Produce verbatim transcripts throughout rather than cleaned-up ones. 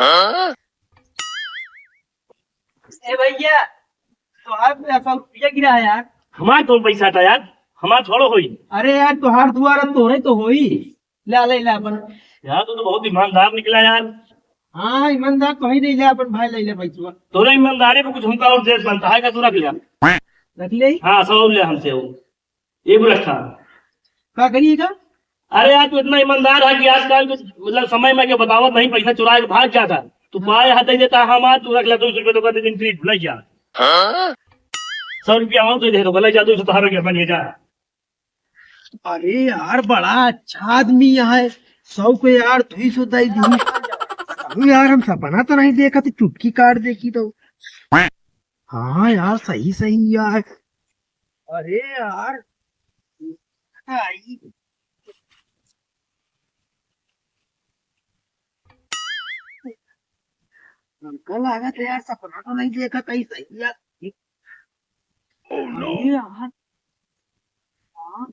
ए भैया, तोहार पे सौ रुपया गिरा है यार। हमार कौन पैसा था यार, हमार थोड़ो होई। अरे यार, तोहार दुआर तोरे तो होई। ले, ले, ले अपन। यार, तू तो बहुत ईमानदार निकला यार। हाँ, ईमानदार तो ही नहीं, ले अपन भाई, ले ले पैसा। तोरे ईमानदारी में कुछ हमका और देश बनता है का, तू रख ले। रख ले। हाँ, सब ले हमसे वो। ये भी रखा। का करिएगा? अरे यार, तू इतना ईमानदार है कि आजकल के, मतलब, समय में के बतावत नहीं, पैसा चुरा के भाग जाता। तू पाए हाथ दे देता, हमार, तू रख ले, दो सौ रुपये तो कर दे, दिन ट्रीट ले जा। सौ रुपया और दे दे, तो ले जा, दो सौ तो हर रुपया बन जा। अरे यार, बड़ा अच्छा आदमी है। सौ को यार, दुई सौ दे दी। अरे यार, हम सपना तो नहीं देखा, तो चुटकी काट देखी तो। हाँ यार, सही सही यार। अरे यार, आई। हमका लागत है यार, सपना तो नहीं देखा कहीं सही यार। Oh no! अरे यार। हाँ।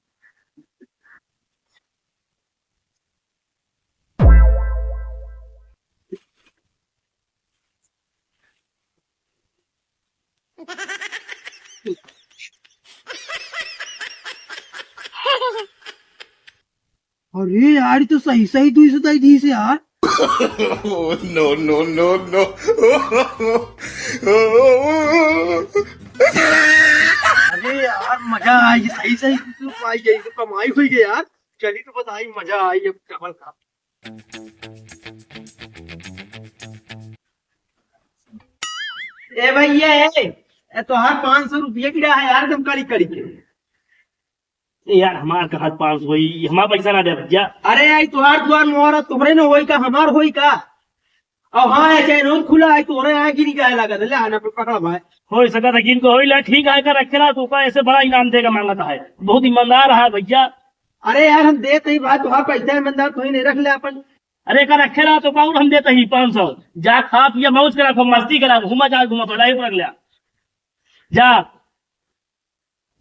अरे यार, ये तो सही सही दुई सौ दे दी से यार। No, no, no, no। अरे यार, मजा आई, सही सही दुई सौ पाई गई, तो कमाई हुई गई यार। चली तो बताई, मजा आई अब डबल का। ए भैया, ए, ए तोहार पाँच सौ रुपया गिरा है यार, एकदम कड़ी कड़ी के। ए यार, हमार कहाँ पाँच सौ होई, हमार पैसा ना दे भैया। अरे यार, तोहार दुआर मोहरा तोहरे न होई का, हमार होई का? और हाँ, ऐसे नोट खुला है, तोहरे यहाँ गिरी जाए लगा, ले आना पे पकड़ा भाई। होई सकत है, गिन को होई ला, ठीक है, का रखे रहा, तो का ऐसे बड़ा इनाम देगा मांगता है, बहुत ईमानदार है भैया। अरे यार, हम देते ही बात, तोहार पैसा ईमानदार, तू ही नहीं रख ले अपन। अरे, का रखे रहा, तो का और हम देते ही पाँच सौ, जा खा पिया, मौज करा, खूब मस्ती करा, घूमा जा, घूमा, थोड़ा ही रख ले, जा।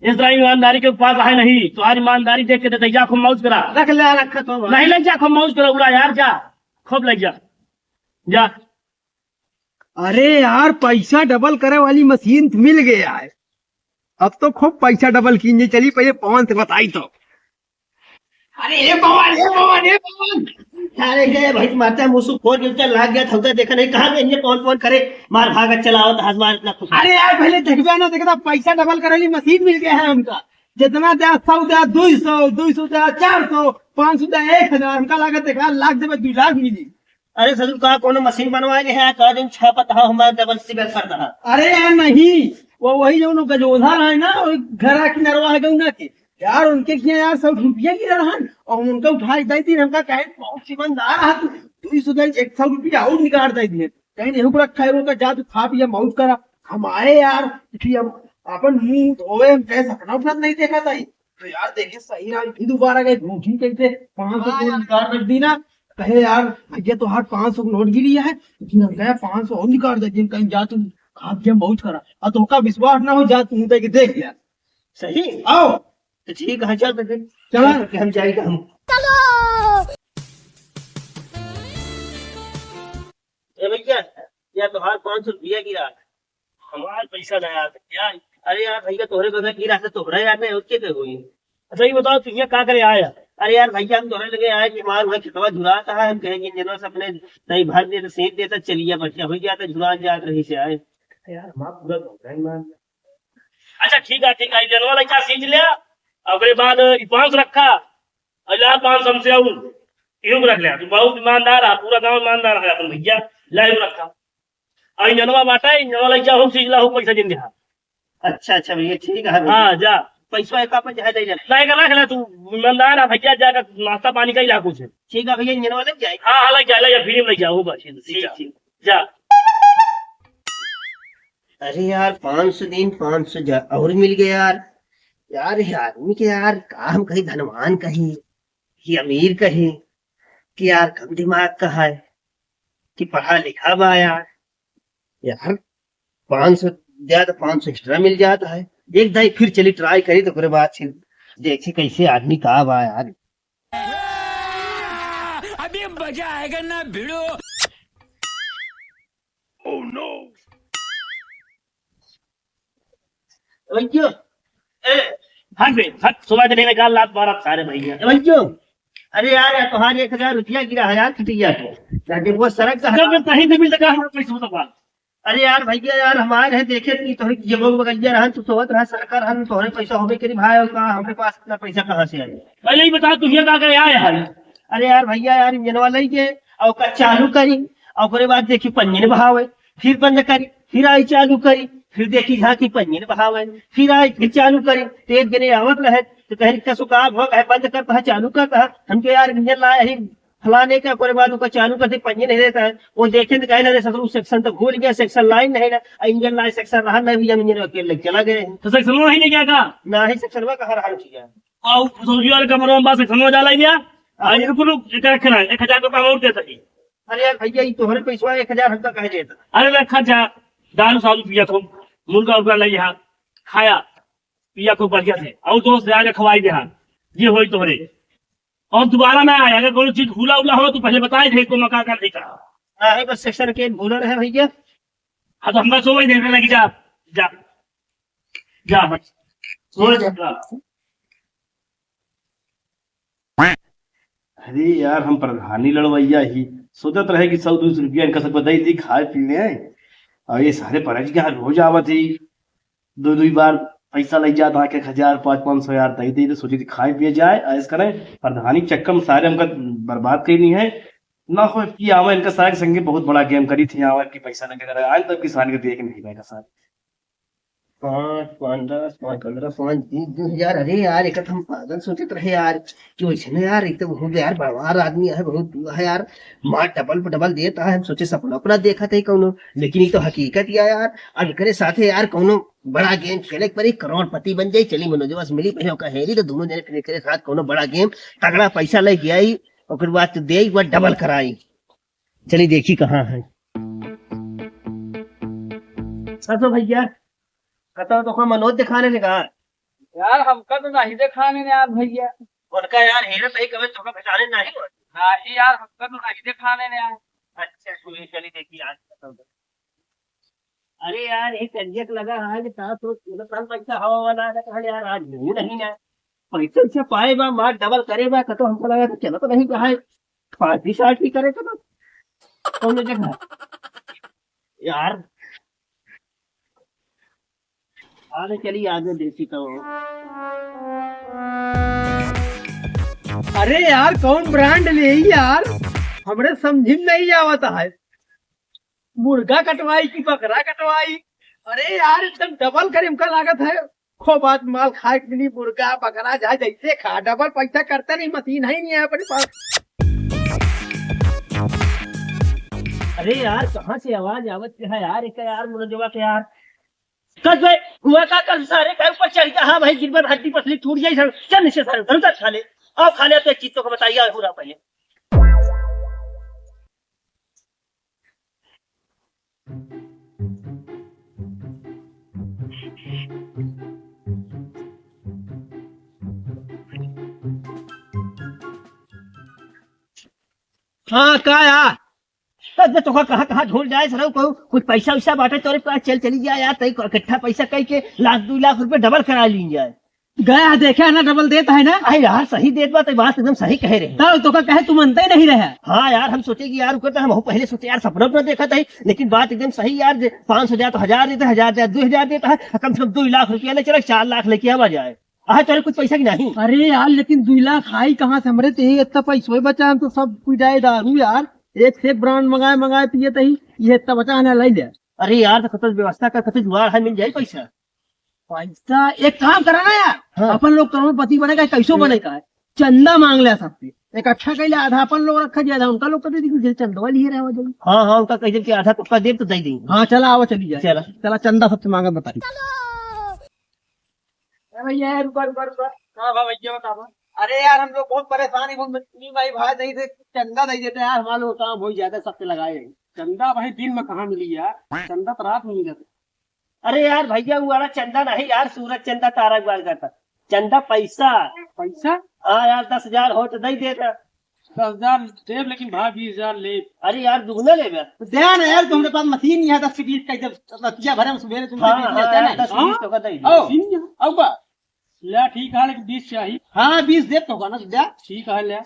इस तरह ईमानदारी के पास आहे नहीं, तुम्हारी ईमानदारी देख के देते, जा खूब मौज करा। रख ले, रख तो भाई। नहीं ले जा, खूब मौज करा, उड़ा यार, जा, खूब ले जा, जा। अरे यार, पैसा डबल करे वाली मशीन मिल गया है। अब तो खूब पैसा डबल कीजिए। चली पहले पवन से बताई तो। अरे ए पवन, ए पवन, ए पवन। अरे गए भाई, मारता मुसु फोर गिरते लाग गया, थौता देखा नहीं, कहाँ गए ये पवन पवन करे, मार भागत चलावत, हाथ मार इतना खुश। अरे यार, पहले देखबे ना, देखता पैसा डबल करे वाली मशीन मिल गया है हमका। जितना दे, सौ दे, दुई सौ, दुई सौ दे, चार सौ, पाँच सौ दे, एक हजार, हमका लागत देखा, लाख देबे, दुई लाख मिली। अरे ससुर, का कोनो मशीन बनवाए गए हैं, का दिन छापत हा, हमारे डबल सिबे कर रहा। अरे यार नहीं, वो वही जो लोग गजोधा रहे ना, वो घरा किनरवा है गौना के, यार उनके किया यार सौ रुपया की रहन, और उनका उठा के दे दी, हमका कहे बहुत ईमानदार है तू, तू ही सुधाई एक सौ रुपया और निकाल दे दिए, कहीं नहीं को रखा है, उनका जा तू खा पिया मौज करा, हम आए यार कि हम अपन मुंह धोवे, हम कहे सपना उपना नहीं देखा था। तो यार देखे सही रहा, फिर दोबारा गए झूठी कैसे पाँच सौ हाँ को यार। निकाल रख दी ना, कहे यार भैया तोहार पाँच सौ की नोट गिरी है, तो फिर हम कहे पाँच सौ और निकाल दे, जिन कहीं जा तू खा पिया मौज करा, और तोहका विश्वास ना हो जा तू उनके के देख लिया। सही? आओ। तो ठीक है, चल तो फिर। चला। चल, हम जाएगा हम। ए भैया, या तोहार पाँच सौ रुपया गिरा। हमार पैसा ना यार भैया। अरे यार भैया, तोहरे बगैर गिरा से तोहरा यार नहीं, और के होई? अच्छा, ये बताओ, तू यहाँ का करे आया? अरे यार भैया, हम तोहरे लगे आए कि हमार वहाँ खेतवा जुड़ात है, हम कहे कि इंजनवा से अपने नहीं भर दे तो सींच देता, चलिया बढ़िया हो जाता, जुड़ान जात रही से आए। यार, हमार पूरा गाँव है, मान। अच्छा, ठीक है, ठीक है, इंजनवा लइका सींच लिया, ओकरे बाद ई पाँच सौ रखा, और लाल पाँच सौ हमसे और इहू के रख ले। तू बहुत ईमानदार है, पूरा गाँव ईमानदार है अपन भैया, लाइव रखा। और इंजनवा बाटा, इंजनवा लइका हो, सींच ला हो, पैसा जिन दिहा। अच्छा, अच्छा भैया, ठीक है भैया। हाँ, जा। पैसा एक आप चाहे दे जा। लाइक रख ले तू, ईमानदार है भैया, जाकर नाश्ता पानी का ही ला कुछ। ठीक है भैया, इंजनवा लग जाए। हाँ, हाँ, लग जा, लग जा, फ्री में लग जा, हो बस, ठीक, ठीक, जा। ठीक। जा। अरे यार, पाँच सौ दिन, पाँच सौ जा, और मिल गया यार। यार, ये आदमी के यार, का हम कहीं धनवान कहीं, कि अमीर कहीं, कि यार, कम दिमाग का है, कि पढ़ा लिखा बा यार। यार, पाँच सौ दिया तो पाँच सौ एक्स्ट्रा मिल जाता है। एक दाई फिर चली ट्राई करी, तो ओकरे बाद फिर देखी कैसे आदमी का बा यार। अभी मजा आएगा ना भिड़ो। भैया, ए, हट बे, हट, सुबह के दिन गाल लात मारत सारे भैया। ए भैया, अरे यार, यार, तुम्हारे एक हजार रुपया गिरा है यार, खटिया को। जाके वो सड़क का जब मैं कहीं से मिल सका, हम पैसे बताओ। अरे यार भैया, यार, हमारे है देखे कि तोहरे जेबो में बगलिया रहन, तू सोवत रहा, सरकार रहन, तोहरे पैसा होबे करी भाई, और कहा, हमरे पास इतना पैसा कहाँ से आए? पहले ही बता, तू ये का करे आए है? अरे यार भैया, यार, इंजनवा लई के, और ओका चालू करी, और ओकरे बाद देखी पंजन बहावे, फिर बंद करी, फिर आई चालू करी, फिर देखी झांकी पंजन बहावे, फिर आई फिर चालू करी। तो एक जने आवत रहे, तो कहे, "कसो का भो, कहे बंद करता है, चालू करता है?" हमके यार इंजन लाए ही फलाने का, ओकरे बाद ओका चालू करते पंजन नहीं रहता है। वो देखे तो कहे, "अरे ससुर, सेक्शन तो भूल गया, सेक्शन लाइन नहीं ना, इंजन लाए सेक्शन रहा नहीं भैया, इंजन अकेले चला गए।" तो सेक्शन वही नहीं गया का? ना ही सेक्शन में कहाँ रहा किया। और सऊदी वाले कमरों में सेक्शन में जाला गया। हाँ। और इनको लोग एक रखे ना, एक हजार रुपया और दे सके। अरे यार भैया, ये तोहरे पैसवा एक हजार हमका कहे देता। अरे रखा जा, दारू सारू पिया तो, मुर्गा उर्गा ले यहाँ, खाया, पिया खूब बढ़िया से, और दोस्त यार खवाई दे हाँ, ये होई तोहरे। और दोबारा ना आए, अगर कोई चीज भूला उला हो तो पहले बताए दे, को मका कर देता। नहीं, बस सेक्शन के भूलन है भैया। हाँ, तो हमका सो वही देने लगी, जा, जा, जा, बस। सो जा। अरे यार, हम प्रधानी लड़वैया ही, सोचत रहे कि सौ दो सौ रुपया इनका सबको दे दी, खाए पीने। और ये सारे परज के यहाँ रोज आवत ही, दो दो बार पैसा लग जाता है, एक हजार, पाँच पाँच सौ यार दे दी, तो सोची थी खाए पिए जाए, ऐस करें। प्रधानी चक्कर में सारे हमका बर्बाद करनी है। ना हो कि आवे इनका सारे के संगे बहुत बड़ा गेम करी थी, आवे कि पैसा लगे करे, आज तक किसान के देख नहीं पाएगा सारे। पाँच, पाँच, दस, पाँच, पन्द्रह, पाँच, बीस, दो हजार। अरे यार, एक हम पागल सोचत रहे यार, कि वैसे ना यार, एक तो बहुत यार, बड़वार आदमी है, बहुत है यार, मार डबल पे डबल देता है। हम सोचे सपना अपना देखा थे कौनो, लेकिन ये तो हकीकत ही है यार। अब एकरे साथे यार, कौनो बड़ा गेम खेले, एक बार एक करोड़पति बन जाई, चली मनोजवा से मिली, पहले ओका हेरी, तो दोनों जने फिर एकरे साथ कौनो बड़ा गेम, तगड़ा पैसा ले गया ही, ओकर बाद तो दे, एक बार डबल कराई। चली देखी कहाँ है। ससो भैया, कतौ तो का मनोज दिखाने ने कहा। यार, हमका तो नहीं दिखाने ने यार भैया। उनका यार हेरे तई कभी तोका भेटाने नहीं हो। नहीं यार, हमका तो नहीं दिखाने ने यार। अच्छा, चली, चली देखी आज। अरे यार, एक एग्जैक्ट लगा है कि सात सौ, मतलब, कल पैसा हवा वाला है, तो यार, आज नहीं, नहीं है। पैसा वैसा पाए बा, मार डबल करे बा, कतो हमको लगा कि चलो तो नहीं कहा है, पार्टी शार्टी करे तो ना। कौन जगह? यार, अरे चलिए आगे देखी तो। अरे यार, कौन ब्रांड ले यार, हमरे समझ में नहीं आवत है। मुर्गा कटवाई कि बकरा कटवाई? अरे यार, एकदम डबल करे हमका लागत है। खूब आज माल खाए के मिली, मुर्गा, बकरा, चाहे जैसे खा, डबल पैसा करता नहीं, मशीन है ही नहीं है अपने पास। अरे यार, कहाँ से आवाज आवत है यार, एक यार मनोजवा के यार। कस बे, हुआ का कस सारे का ऊपर चढ़ गया, हाँ भाई, गिरबत हड्डी पसली टूट जाई सर, चल नीचे सर, धर उधर खा ले, आओ खा ले, तो एक चीज तो को बताइए पूरा पहले। हाँ, का या? अरे, तोका कहाँ, कहाँ ढोल जाए, सरऊ, कहू, कुछ पैसा वैसा बाटे तोरे पास, चल, चली जा यार, तई इकट्ठा पैसा कई के लाख, दो लाख रुपए डबल करा ली जाए। गया देखे है ना, डबल देता है ना। अरे यार, सही देत बा, तई बात एकदम सही कहे रहे। तब तोका कहे, तू मनते नहीं रहे। हाँ यार, हम सोचे कि यार, रुको तो हम पहले सोचे यार, सपना अपना देखा था, लेकिन बात एकदम सही यार, जे पाँच सौ जाए तो हजार देता, हजार जाए दो हजार देता है, कम से कम दो लाख रुपया ले चला, चार लाख लेके आवा जाए। आहे तोरे कुछ पैसा की नहीं? अरे यार, लेकिन दुई लाख आई कहाँ से? हमरे तो यही इतना पैसा बचा, हम तो सब पी जाए दारू यार। एक से एक ब्रांड मंगाए, मंगाए पिए तही, ये इतना बचा है ना, ले ले। अरे यार, तो कतल व्यवस्था कर, कतल जुगाड़ है, मिल जाए पैसा। पैसा, एक काम करा ना यार, हाँ। अपन लोग करोड़पति बनेगा, कैसो हम्म। बनेगा? चंदा मांग ले सबसे, इकट्ठा कर ले, आधा अपन लोग रखा जाए, आधा उनका लोग कर दे, चंदवा लिए रहे हो जाए। हाँ, हाँ, उनका कह दे कि आधा तुक्का दे तो दे देंगे। हाँ, चला, आओ, चली जाए। चला। चला, चंदा सबसे मांगे, बता। ए भैया, रुका, रुका, रुका। का बा भैया, का बा? अरे यार, हम लोग बहुत परेशान हैं, बहुत मजबूरी में भाई, भाई नहीं थे, चंदा नहीं देते यार, हमारे लोग काम हो जाता है, सबसे लगाए हैं। चंदा भाई दिन में कहाँ मिली यार, चंदा तो रात में मिलता। अरे यार भैया, वो वाला चंदा नहीं यार, सूरज चंदा तारा के बात करता, चंदा पैसा। पैसा? हाँ यार, दस हजार हो तो दे देता। दस हजार देब, लेकिन भाई बीस हजार लेब। अरे यार, दुगना लेबे। तो दे ना यार, तुमरे पास मशीन नहीं है, दस से बीस का जब रतिया भरे में सुबेरे तुमसे हाँ, बीस हाँ, लेते यार, ना। दस से बीस हाँ? तो का दे दे। आओ, आओ का? ले, ठीक है, लेकिन बीस चाहिए। हाँ, बीस देब तो का ना, दे। ठीक है, ले।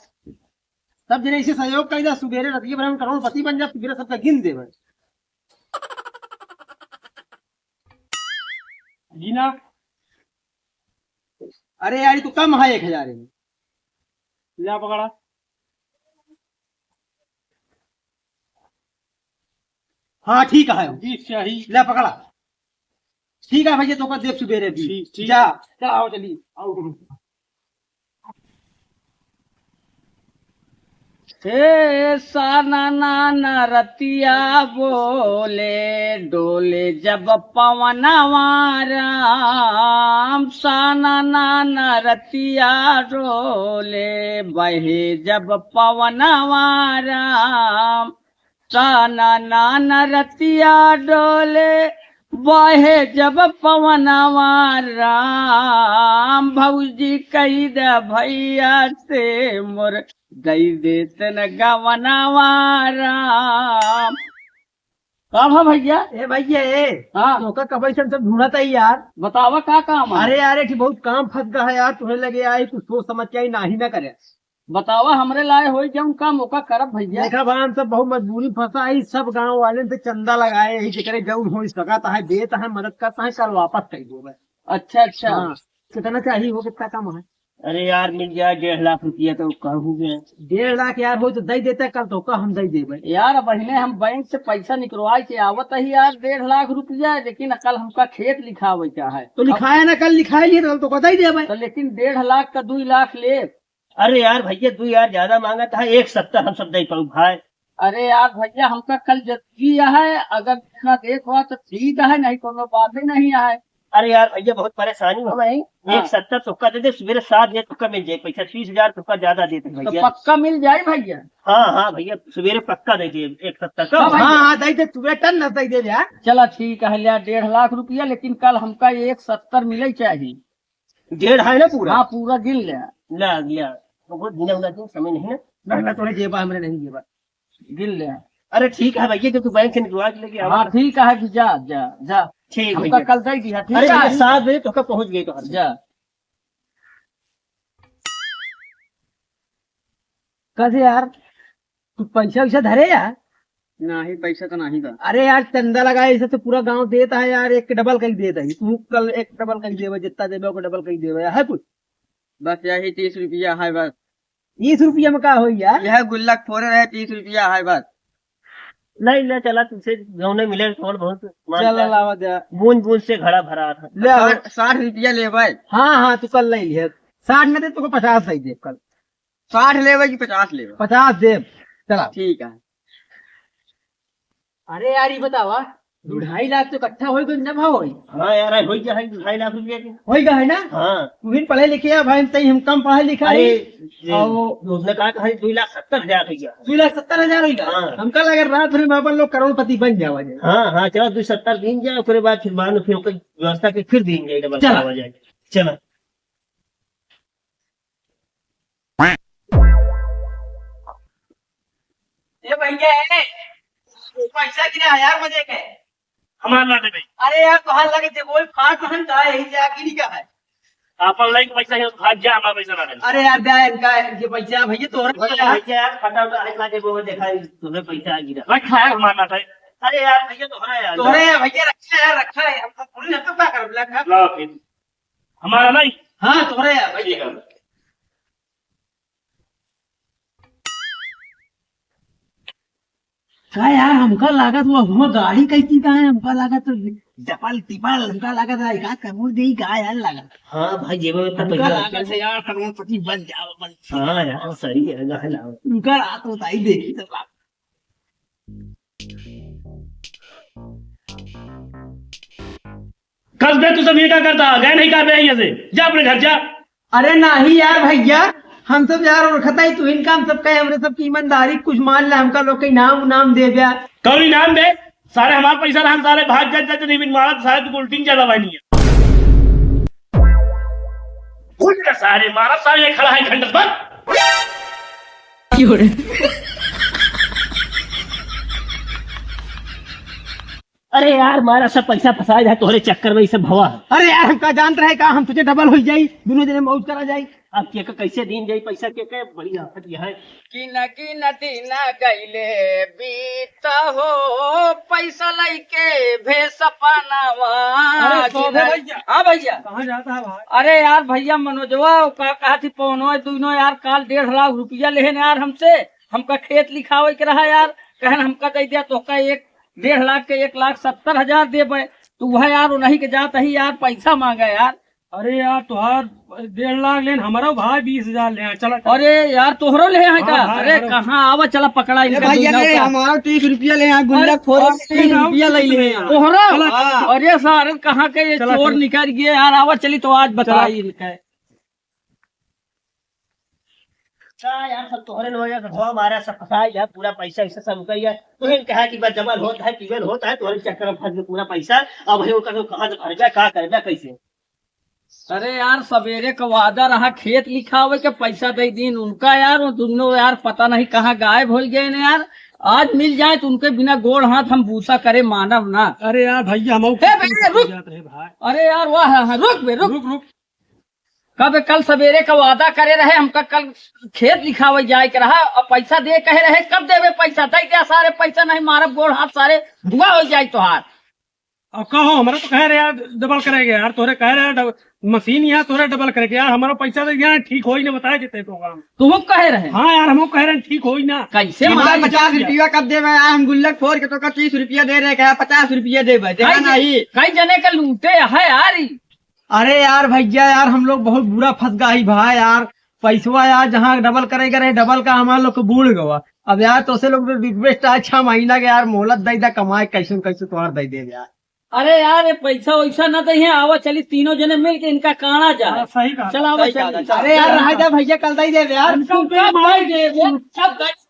तब जने इसे सहयोग कर दे, सुबेरे रतिया भरे में करोड़पति बन जा, सुबेरे सबका गिन देबे। गिना। अरे यार, ये तो कम है एक हजार में। ले पकड़ा। हाँ, ठीक है। बीस चाहिए। ले पकड़ा। ठीक है भैया, तो कर देब सुबेरे भी। ठीक, ठीक। जा, चला आओ, चली। आओ। हे साना नाना रतिया बोले, डोले जब पवनवा राम, साना नाना रतिया डोले, बहे जब पवनवा राम, साना नाना रतिया डोले, बहे जब पवनवा राम, भौजी कही दे भैया से मोर दई देतन गवनवा राम। का भा भैया? ए भैया, ए, हाँ। तोका कबई से हम सब ढूंढत है यार। बतावा का काम है? अरे यार, एक बहुत काम फंस गया है यार, तुम्हें लगे आई, कुछ सोच समझ के आई, नाही ना करे। बतावा, हमरे लाए होई जौन काम ओका करब भैया। देखा बा, हम सब बहुत मजबूरी फंसा है, सब गांव वाले से चंदा लगाए है, जेकरे जौन हो सकत है, देत है, मदद करता है, कल वापस कर देबे। अच्छा, अच्छा। हाँ, कितना चाहिए हो, कितना कम है? अरे यार, मिल जाए डेढ़ लाख रुपया तो कहू गए। डेढ़ लाख यार हो तो दे देते, कल तो का हम दे देबे। यार, अब अहिने हम बैंक से पैसा निकलवाए के आवत है यार, डेढ़ लाख रुपया, लेकिन कल हमका खेत लिखावे का है। तो लिखाया ना, कल लिखाए लिए तो कल तो का दे देबे। तो लेकिन डेढ़ लाख का दुई लाख ले। अरे यार भैया, दुई हजार ज्यादा मांगत है, एक सत्तर हम सब दे पाऊ भाई। अरे यार भैया, हमका कल जरूरी है, अगर इतना देत हुआ तो ठीक है, नहीं कोनो बात ही नहीं है। अरे यार भैया, बहुत परेशानी में हम है। हाँ। एक सत्तर तुक्का दे दे, सुबेरे सात बजे तुक्का मिल जाए पैसा, तीस हजार तुक्का ज्यादा दे दे तो भैया। पक्का मिल जाए भैया? हाँ, हाँ भैया, सुबेरे पक्का दे दे एक सत्तर का। हाँ भैया। हाँ, हाँ, दे दे, सुबेरे टन न दे दे यार। चला ठीक है, लिया डेढ़ लाख रुपया, लेकिन कल हमका एक सत्तर मिले चाहिए। डेढ़ है ना पूरा? हाँ, पूरा गिन ले। ले, ले। बहुत गिना उना के समय नहीं ना। ना, ना, तोरे जेबा, हमरे नहीं जेबा। गिन ले। अरे ठीक है भैया, जब तू बैंक से निकलवा के लेके आवा हाँ, तो। ठीक है, कि जा, जा, जा। ठीक हमका भैया। कल दे दिया, ठीक अरे है? भैया, सात बजे तो का पहुँच गए तो हर जा। कैसे यार? तू पैसा वैसा धरे यार? नाही, पैसा तो नाही बा। अरे यार, चंदा लगाए, इसे तो पूरा गांव देता है यार, एक डबल कई देता है। तू कल एक डबल कई देवे, जितना देवे, ओकर डबल कई देवे, है कुछ? बस यही तीस रुपया है बस। तीस रुपया में का होई यार? यह गुल्लक फोड़े रहे, तीस रुपया है बस। नहीं, ले चला, तुझसे जौने मिले, थोड़ बहुत मान चल, ले। लावा दे। बूंद बूंद से घड़ा भरा था। ले आओ। साठ, साठ रुपया ले भाई। हाँ, हाँ, तू कल ले लिहे। साठ न दे, तुमको पचास दे दे कल। साठ लेवे कि पचास लेवे? पचास देब। चला। ठीक है। अरे यार, ये बतावा, दो ढाई लाख तो इकट्ठा होई गई ना भाई? हाँ यार, होई गया है दो ढाई लाख रुपया के। होई गया है ना? हाँ। तू ही पढ़े लिखे है भाई, तई हम कम पढ़े लिखा अरे, है। ये और वो उसने कहा कि भाई दो लाख सत्तर हजार हो गया। दो लाख सत्तर हजार हो गया? हाँ। हमका लगा रात भर में अपन लोग करोड़पति बन जावा जाए। हाँ, हाँ, चलो, दो सत्तर दिन जाए, ओकरे बाद फिर बाद में फिर ओकर व्यवस्था के फिर दिन जाए, डबल चला। करावा जाए। चला। ए भैया, ए, पैसा गिना हजार बजे के। हमार ना देबे। अरे यार, तोहार लगे जे कोई फाट हन का है, यही से आके नहीं का है। आपन लाइक पैसा है, भाग जा, हमार पैसा ना दे। अरे यार, दे इनका, ये पैसा भैया तोहरा अरे है। भैया यार, फटा उटा है, ना देबो, देखा, तुम्हें पैसा आ गिरा। रखा है, हमार ना दे। अरे यार, भैया तोहरा यार। तोहरा है भैया, रखा है, रखा है, हम तो भूल नहीं तो क्या कर, ब्लैक है। लाओ फिर। हमारा नहीं? हाँ, तोहरा है, भैया। ठीक है। का यार, हमका लागत हुआ, हुआ गाड़ी कैसी का है, हमका लागत तो डबल टिपल, हमका लागत है, का कमर दे का यार लागत। हाँ भाई, जेब में तो हमका पैसा लागत है यार, करोड़पति बन जाओ, बन। हाँ यार, सही है, गाय लाओ। उनका रात होता ही देखी तो बाप। कल बे तू सब ये का करता? गए नहीं का बे यहाँ से? जा अपने घर जा। अरे नहीं यार भैया, हम सब यार ओरखत ही तू इनका, हम सब कहे हमरे सब की ईमानदारी, कुछ मान ले, हमका लोग के इनाम उनाम दे दे। कौन इनाम दे? सारे हमार पैसा रहा, सारे भाग जात, जात नहीं बिन मारत, सारे तू उल्टी चला भाई नहीं है। उठ का सारे मारा, सारे ये खड़ा है घंटा बस। अरे यार, मारा सब पैसा फंसाए जाए तोहरे चक्कर में, ई सब भवा है। अरे यार, हम का जानत रहे का, हम सोचे डबल होइ जाई, दुनो जने मौज करा जाई। अब के के कैसे दिन जाई पैसा, के के बड़ी आफत यह है। कि नदी नदी ना गईले बीत हो, पैसा लइके भेस पनावा। अरे, कि शोभे ना- भैया। हाँ भैया। कहाँ जाता है भाई? अरे यार भैया, मनोजवा का कहा थी, पौनो दुनो यार, काल डेढ़ लाख रुपया लेहन यार हमसे, हमका खेत लिखावे के रहा यार, कहन हमका दे दिया, तोहका एक डेढ़ लाख के एक लाख सत्तर हजार देबे। तो वह यार उन्हीं के जात ही यार पैसा मांगा यार। अरे यार, तोहार डेढ़ लाख लेन, हमारा भाई बीस हजार ले, चला। अरे यार, तोहरो ले हैं का? हाँ, हाँ, अरे हमारा। कहाँ आवा, चला पकड़ा ए इनका भैया, दुइनों ए, का। हमारा तीस रुपया ले हैं, गुल्लक अरे, फोर अरे, तीस रुपया ले ले हैं। तोहरा? चला। हाँ। अरे सारे, कहाँ के ये चला, चोर चला। निकल गए यार, आवा चली तो आज चला। बताई इनका। का यार, सब तोहरे लोग यार, धोआ मारा, सब फंसा यार, पूरा पैसा वैसा सब उनका ही है। तुहें कहा कि बस डबल होता है, टिबल होता है, तोहरे चक्कर में फंस गए पूरा पैसा। अब है उनका तो कहाँ से भरबे, का करबे, कैसे? अरे यार, सवेरे का वादा रहा खेत लिखावे के, पैसा दे दीन उनका यार, वो दुनो यार पता नहीं कहाँ गायब हो गए ने यार। आज मिल जाए तो उनके बिना गोड़ हाथ हम बूसा करे मानव ना। अरे यार भैया, हम ए भैया, रुक। जात रहे भाई। अरे यार, वाह, हाँ, रुक बे, रुक। रुक, रुक। कब कल सवेरे का वादा करे रहे, हमका कल खेत लिखावे जाए के रहा, अब पैसा दे कहे रहे, कब देवे पैसा? दे दे सारे पैसा, नहीं मारब गोड़ हाथ सारे, धुआं हो जाए तोहार। अब का हो, हमरा तो कहे रहे यार, डबल करेगे यार, तोरे कहे रहे यार, डब-, मशीन यार, तोरे डबल करेगे यार, हमारा पैसा दे दिया, ठीक होई ना, बताए देते तो काम। तुम कहे रहे? हाँ यार, हम कहे रहे ठीक होई ना। कैसे हमारा मार पचास रुपया कब देवे यार, हम गुल्लक फोर के तो का तीस रुपया दे रहे, कहे पचास रुपया देवे, देखा कई नहीं? कई जने के लूटे है यार ई। अरे यार भैया यार, हम लोग बहुत बुरा फंस गया ही भाई यार। पैसवा यार जहाँ डबल करेगा रहे, डबल का हमारे लोग को बूड़ गवा। अब यार तोसे लोग रिक्वेस्ट है, छह महीना के यार मोहलत दे दे, कमाए कैसे न कैसे तोहार दे दे यार। अरे यार, ये पैसा वैसा न दे हैं, आवा चली तीनों जने मिल के इनका काना जाए। हाँ, सही कहा। चल आवा सही चली। कहा। अरे यार, रह जा भैया, कल दे दे यार। उनको कब दे दे, कब दे